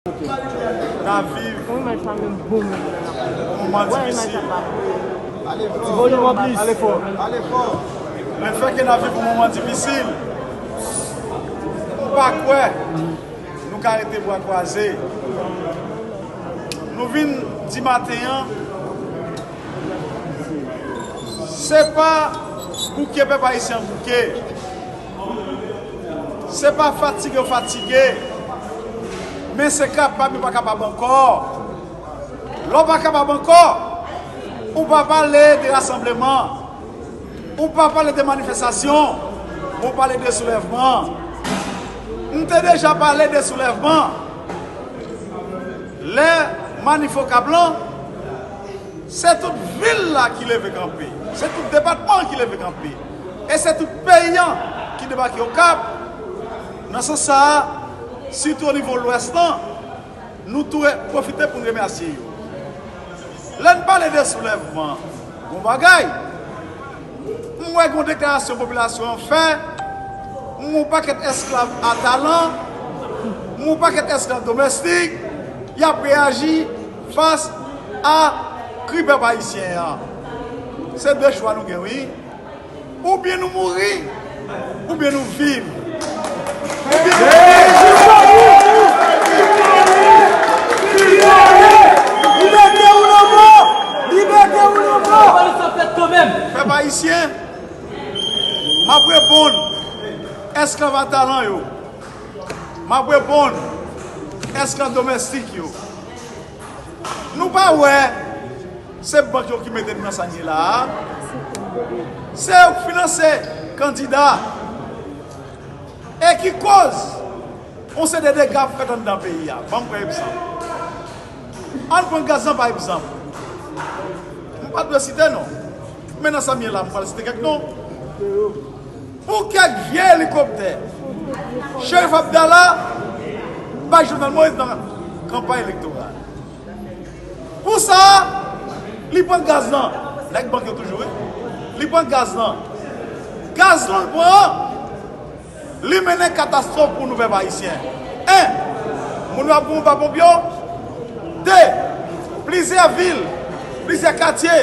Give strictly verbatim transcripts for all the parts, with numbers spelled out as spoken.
N ap viv yon moman difisil. Lefètke n ap viv yon moman difisil, m pa kwè nou ka rete bra kwaze. Nou vin di maten an, se pa bouke pèp ayisyen an bouke. Se pa fatige yo fatige, men se kapab yo pa kapab ankò. Lè w pa kapab ankò, ou pa pale de rasanbleman, ou pa pale de manifestasyon, ou pale de soulèvman. M te deja pale de soulèvman. Lè manif Okap lan, se tout vil la ki leve kanpe, se tout depatman an ki leve kanpe, e se tout peyi an ki debake Okap. Nan sans sa a, sitou o nivo Lwès lan, nou tou re-, pwofite pou n remèsye yo. Lè n pale de soulèvman, gon bagay, m wè gon deklarasyon popilasyon an fè, m wè yon pakèt esklav a talan, m wè yon pakèt esklav domestik, y ap reyaji fas a kri pèp ayisyen an. Se de chwa nou gen, wi. Oubyen nou mouri, oubyen nou viv. Oubyen nou viv. Libète ou lanmò! Libète ou lanmò! Pèp ayisyen, m ap reponn esklav a talan yo. M ap reponn esklav domestik yo. Nou pa wè se bank yo ki mete n nan sa n ye la a? Se yo k finanse kandida. E ki koz yon seri de dega ap fèt anndan peyi a. Ban m pran egzanp. Ann pran gaz lan pa egzanp. M pa t dwe site non. Men nan sa m ye la, m pral site kèk non. Pou kèk vye elikoptè, Cherif Abdallah bay Jovenel Moïse nan kanpay elektoral. Pou sa, li pran gaz lan. Nèg bank yo toujou, wi. Li pran gaz lan. Gaz lan l pran an, li mennen katastwòf pou nou pèp ayisyen. En, moun yo ap pran pa ponp yo. De, plizyè vil, plizyè katye,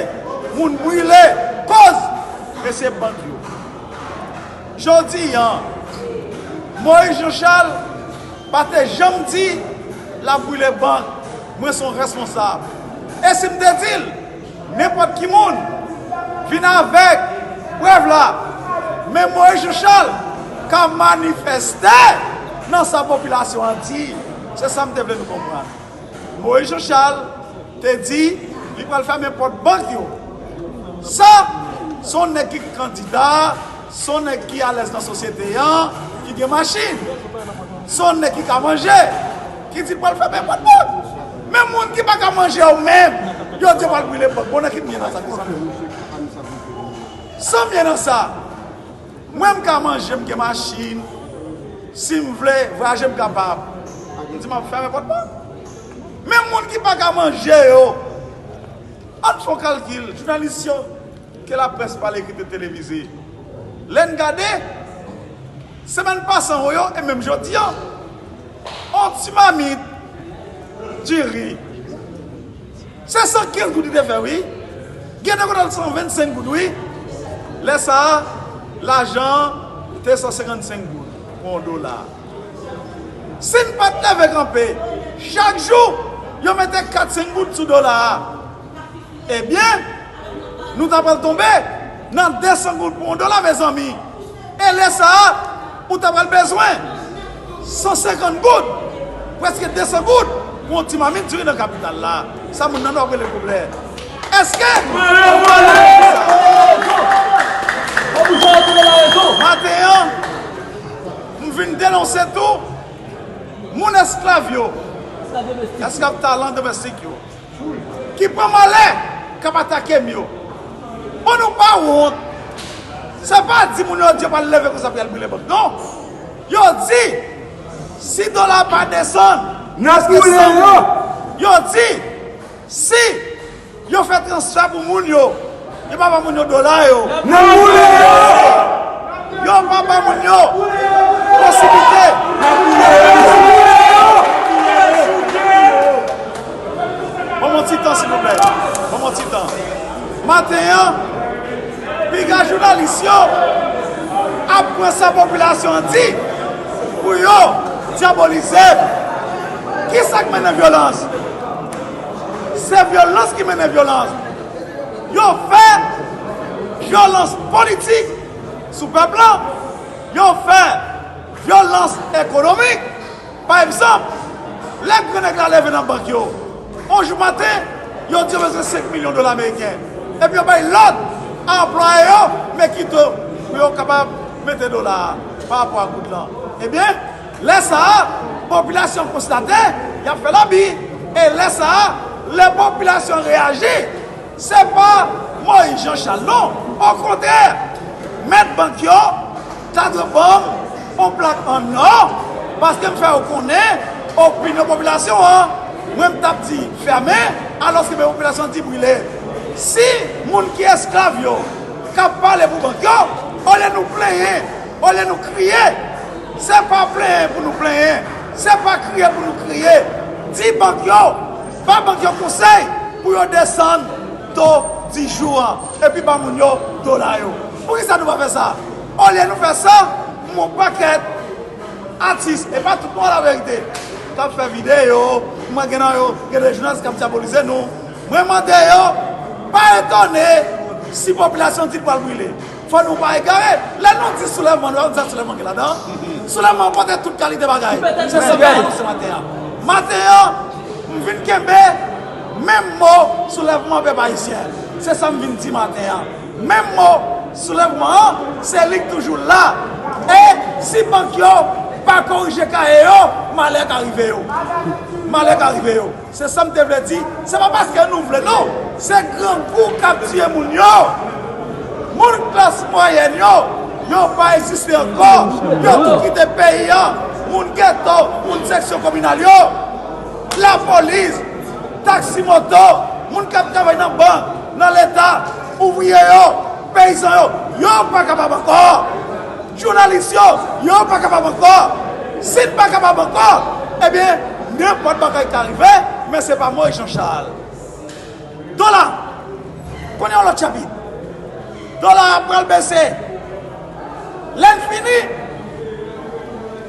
moun brile. Koz? Mesye bank yo. Jodi a, Moïse Jean Charles pa te janm di l ap brile bank. Mwen se yon responsab. E si m te di l, nenpòt ki moun vin avèk prèv la, men Moïse Jean Charles ka manifeste nan sa popilasyon an di. Se sa m te vle nou konprann. Moïse Jean Charles te di li pral fèmen pòt bank yo. Sa, se yon nèg ki kandida, se yon nèg ki alèz nan sosyete an, ki gen machin. Se yon nèg ki ka manje, ki di l pral fèmen pòt bank. Men moun ki pa ka manje yo menm, yo di yo pral brile bank. Bon, nan ki m ye nan sa, ki sa? Sa m ye nan sa? Mwen, m ka manje, m gen machin. Si m vle vwayaje, m kapab. M di m ap fèmen pòt mwen. Men moun ki pa ka manje yo, ann fè yon kalkil, jounalis yo, ke laprès pale, ki te televize. Lè n gade, semèn pase an yo, e menm jodi an, yon ti mamit diri, se san kenz goud li te fè, wi. Gen de kote l san vennsenk goud, wi. Lè sa a, lajan an te san senkannsenk goud pou yon dola. Si n pa t leve kanpe, chak jou, yo mete kat senk goud sou dola a. Ebyen, nou ta pral tonbe nan de san goud pou yon dola, mezanmi. E lè sa a, ou ta pral bezwen san senkant goud, prèske de san goud, pou yon ti mamit diri nan kapital la. Sa moun nan ap rele pwoblèm. Èske maten an, m vin denonse tou moun esklav yo, esklav talan domestik yo, ki pran malè k ap atake m yo. Bon, nou pa wont. Se pa di moun yo di yo pral leve konsa pou y al brile bank. Non. Yo di, si dola pa desann, n ap boule yo. Yo di, si yo fè transfè pou moun yo, yo pa ba moun yo dola yo, n ap boule yo. Yo pa ba moun yo posiblite. N ap boule yo. Silvouplè, ban m yon ti tan. Maten an, piga jounalis yo ap pran sa popilasyon an di pou yo dyabolize. Kisa k mennen vyolans? Se vyolans ki mennen vyolans. Yo fè vyolans politik sou pèp lan, yo fè vyolans ekonomik. Pa egzanp, lè gran nèg la leve nan bank yo, yon jou maten, yo di yo bezwen senk milyon dola ameriken. Epi yo bay lòd a anplwaye yo, men kito pou yo kapab mete dola a pa rapò a goud lan. Ebyen, lè sa a, popilasyon konstate y ap fè labi. E lè sa a, lè popilasyon reyaji, se pa Moïse Jean Charles non. Okontrè, mèt bank yo ta dwe ban m yon plak an nò, paske m fè yo konnen opinyon popilasyon an, mwen m t ap di fèmen, alòske men popilasyon an di brile. Si moun ki esklav yo k ap pale pou bank yo, olye nou plenyen, olye nou kriye, se pa plenyen pou nou plenyen, se pa kriye pou nou kriye. Di bank yo, ba bank yo konsèy pou yo desann to dis jou an, epi ba moun yo dola yo. Poukisa nou pa fè sa? Olye nou fè sa, yon pakèt atis, e pa tout non, laverite, k ap fè videyo, mwen gen nan yo, gen de jounalis k ap dyabolize nou. Mwen mande yo, pa etone si popilasyon di l pral brile. Fò nou pa egare. Lè nou di soulèvman, nou pa konn sa soulèvman gen ladan. Soulèvman pote tout kalite bagay. Se sa m vin anonse maten an. Maten an, m vin kenbe menm mo soulèvman pèp ayisyen. Se sa m vin di maten an. Menm mo soulèvman an, se li k toujou la. E si bank yo pa korije kaye yo, malè ka rive yo. Malè ka rive yo. Se sa m te vle di. Se pa paske nou vle, non. Se grangou k ap tiye moun yo. Moun klas mwayèn yo, yo pa egziste ankò. Yo tou kite peyi an. Moun geto, moun seksyon kominal yo, lapolis, taksi moto, moun k ap travay nan bank, nan leta, ouvriye yo, peyizan yo, yo pa kapab ankò. Jounalis yo, yo pa kapab ankò. Si n pa kapab ankò, ebyen, nenpòt bagay ka rive, men se pa Moïse Jean Charles. Dola, kounye a yon lòt chapit. Dola a pral bese. Lè n fini,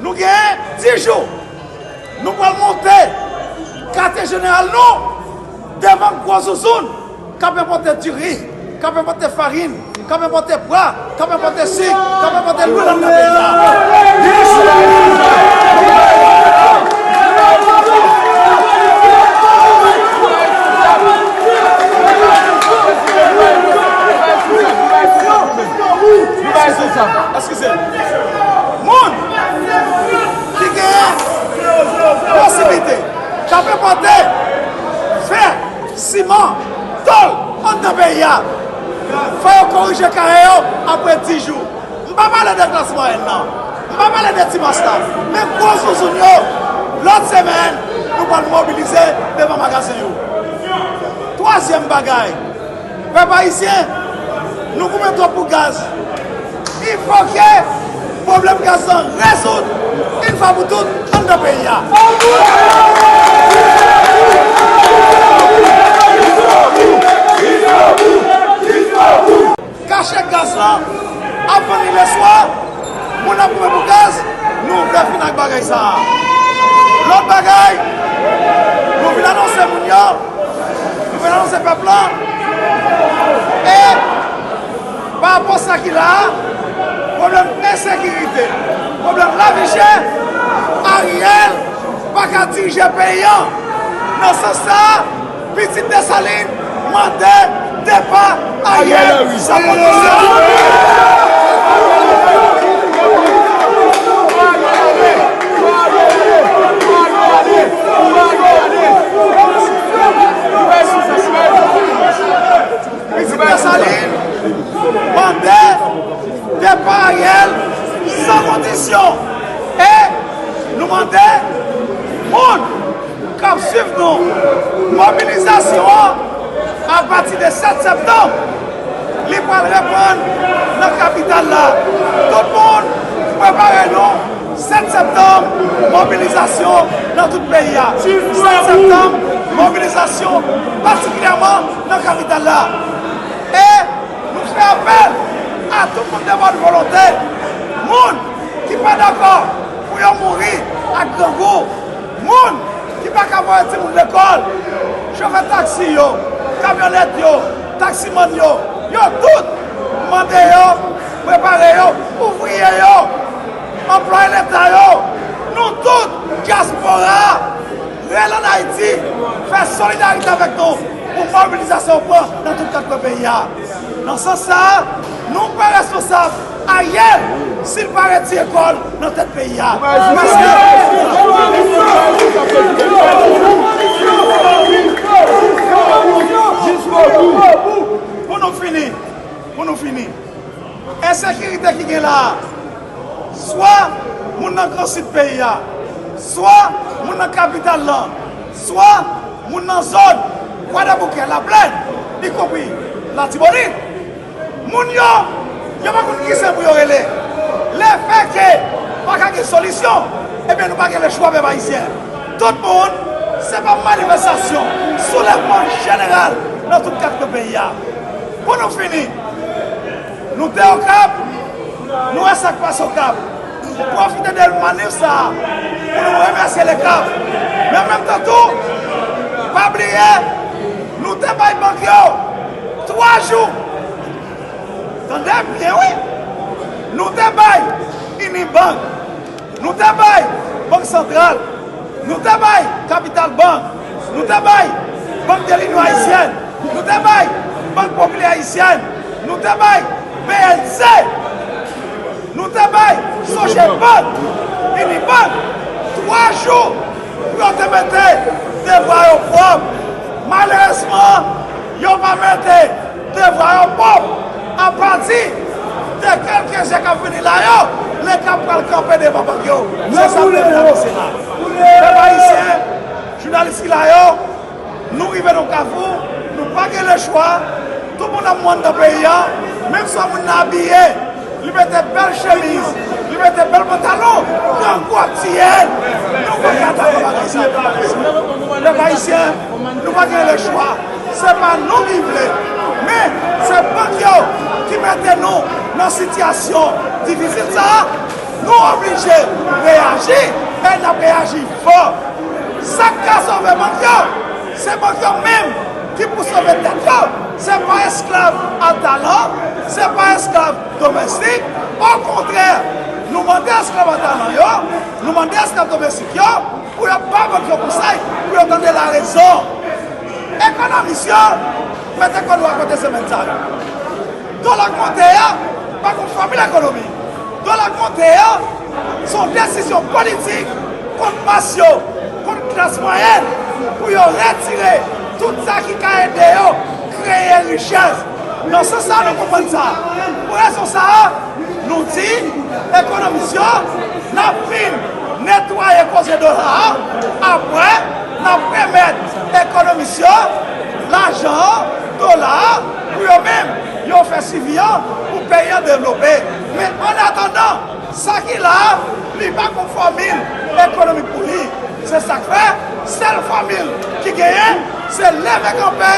nou gen dis jou. Nou pral monte katye jeneral nou devan gwo zouzoun k ap enpòte diri, k ap enpòte farin, k ap enpòte pwa, k ap enpòte sik, k ap enpòte lwil anndan peyi a. Eskize. Moun ki gen posiblite k ap enpòte fè, siman, tòl anndan peyi a, fò yo korije kaye yo apre dis jou. M pa pale de klas mwayèn nan. M pa pale de ti mas la. Men gwo zouzoun yo, lòt semèn, nou pral mobilize devan magazen yo. Twazyèm bagay, pèp ayisyen, nou goumen twòp pou gaz. Il faut que pwoblèm gaz lan rezoud, une fois pour toutes, anndan peyi a. Kache gaz lan ap vann li leswa, moun ap goumen pou gaz, nou vle fin ak bagay sa a. Lòt bagay, nou vin anonse moun yo, nou vin anonse pèp lan, e pa rapò sa ki la a, pwoblèm ensekirite, pwoblèm lavi chè, Ariel pa ka dirije peyi an. Nan sans sa a, pitit Desalin mande depa Ariel san kondisyon. Pitit Desalin mande depa Ariel san kondisyon. E nou mande moun k ap swiv nou, mobilizasyon an, apati de sèt septanm, li pral reprann nan kapital la. Tout moun, prepare nou. Sèt septanm, mobilizasyon nan tout peyi a. Sèt septanm, Mobilizasyon, patikilyèman nan kapital la. E nou fè apèl a tout moun de bòn volonte, moun ki pa dakò pou yo mouri ak grangou, moun ki pa ka voye timoun lekòl, chofè taksi yo, kamyonèt yo, taksimann yo, yo tout, mande yo, prepare yo, ouvriye yo, anplwaye leta yo, nou tout, dyaspora, rele ann Ayiti, fè solidarite avèk nou pou mobilizasyon pran nan tout kat kwen peyi a. Nan sans sa a, nou pran responsab Ariel si l pa retire kò l nan tèt peyi a. Paske, pou nou fini, pou nou fini, ensekirite ki gen la a, swa moun nan Gran Sid peyi a, swa moun nan kapital lan, swa moun nan zòn Kwadèboukè, Laplèn, ikonpri Latibonit. Moun yo, yo pa konn kisa pou yo rele. Lefètke pa ka gen solisyon, ebyen nou pa gen lechwa, pèp ayisyen. Tout moun, se pa manifestasyon, soulèvman jeneral nan tout kat kwen peyi a. Pou nou fini, nou te Okap, nou wè sa k pase Okap. Nou pwofite de manif sa a pou nou remèsye Lekap. Men an menm tan tou, pa bliye, nou te bay bank yo twa jou. Tande byen, wi. Nou te bay Unibank, nou te bay Bank Santral, nou te bay Capital Bank, nou te bay Bank de l'Union Haïtienne, nou te bay Bank Popilè Ayisyèn, nou te bay B N C, nou te bay Sogebank, Unibank, twa jou pou yo te mete devwa yo pwòp. Malerezman, yo pa mete devwa yo pwòp. Apati de kèlke jou k ap vini la yo, Lekap pral kanpe devan bank yo. Se sa m te vin anonse la. Pèp ayisyen, jounalis ki la yo, nou rive nan kafou, nou pa gen lechwa. Tout moun ap mò anndan peyi a, menm jan moun nan abiye, li mete bèl chemiz, li mete bèl pantalon, grangou ap tiye l. Nou pa ka dakò bagay sa. Pèp ayisyen, nou pa gen lechwa. Se pa nou ki vle, men se bank yo ki mete nou nan sitiyasyon difisil sa a. Nou oblije reyaji, e n ap reyaji fò. Sa k ka sove bank yo, se bank yo menm ki pou sove tèt yo. Se pa esklav atalan, se pa pa esklav domestik. Okontrè, nou mande esklav atalan yo, nou mande esklav domestik yo pou yo ba bank yo konsèy, pou yo tande larezon. Ekonomis yo, mete kò nou a kote semèn sa yo. Dola k monte a pa konn fòmil ekonomi. Dola k monte a se yon desizyon politik kont mas yo, kont klas mwayèn, pou yo retire tout sa ki ka ede yo kreye richès. Nan sans sa, nou konprann sa. Pou rezon sa a, nou di ekonomis yo, n ap fin netwaye koze dola a, apre, n ap remèt ekonomis yo lajan an, dola a, pou yo menm, yo fè swivi an, pou peyi an devlope. Men annatandan, sa ki la a, li pa gon fòmil ekonomik pou li. Se sa k fè, sèl fòmil ki genyen, se leve kanpe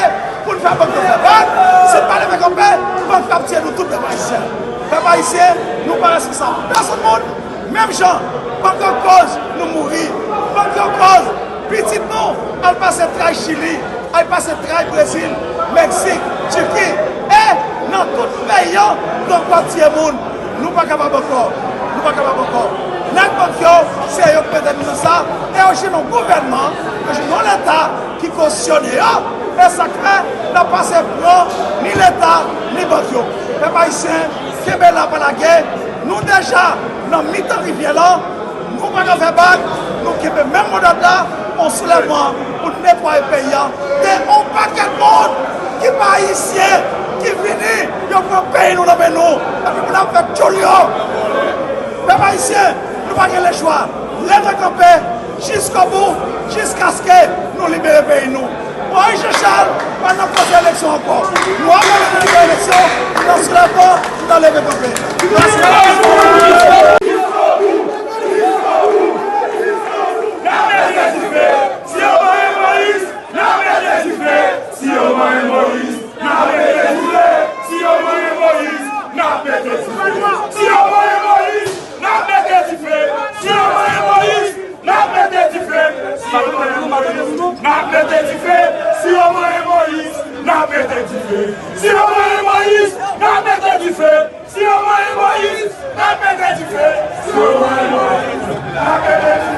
pou n fè bank yo fè bak. Si n pa leve kanpe, bank yo ap tiye nou tout, pèp ayisyen. Pèp ayisyen, nou pa responsab pèsonn moun. Menm jan bank yo koz nou mouri, bank yo koz pitit nou al pase tray Chili, al pase tray Brezil, Meksik, Tiki, e nan tout peyi an, gang yo ap tiye moun. Nou pa kapab ankò. Nou pa kapab ankò. Nèg bank yo, se yo k mete nou nan sa, e yo jwenn yon gouvènman, yo jwenn yon leta ki kosyonnen yo, e sa k fè n ap pase pran ni leta, ni bank yo. Pèp ayisyen, kenbe la, pa lage. Nou deja nan mitan rivyè lan, nou pa ka fè bak, nou kenbe menm modòd la, yon soulèvman pou netwaye peyi a. Gen yon pakèt moun ki pa ayisyen ki vini, yo pran peyi nou nan men nou, epi pou n ap fè tchoul yo. Pèp ayisyen, nou pa gen lechwa. Leve kanpe jiskobou, jiskaske nou libere peyi nou. Moyiz Jan Chal pa nan koze eleksyon ankò. Nou ap libere eleksyon, nou nan soulèvman, nou nan leve kanpe. Mèsi. N ap mete dife. Si yo manyen Moyiz, n ap mete dife. Si yo manyen Moyiz, n ap mete dife. Si yo manyen Moyiz, n ap mete dife. Si yo manyen Moyiz, n ap mete dife. Si yo manyen Moyiz, n ap mete dife. Si yo manyen Moyiz, n ap mete dife. Si yo manyen Moyiz, n ap mete dife.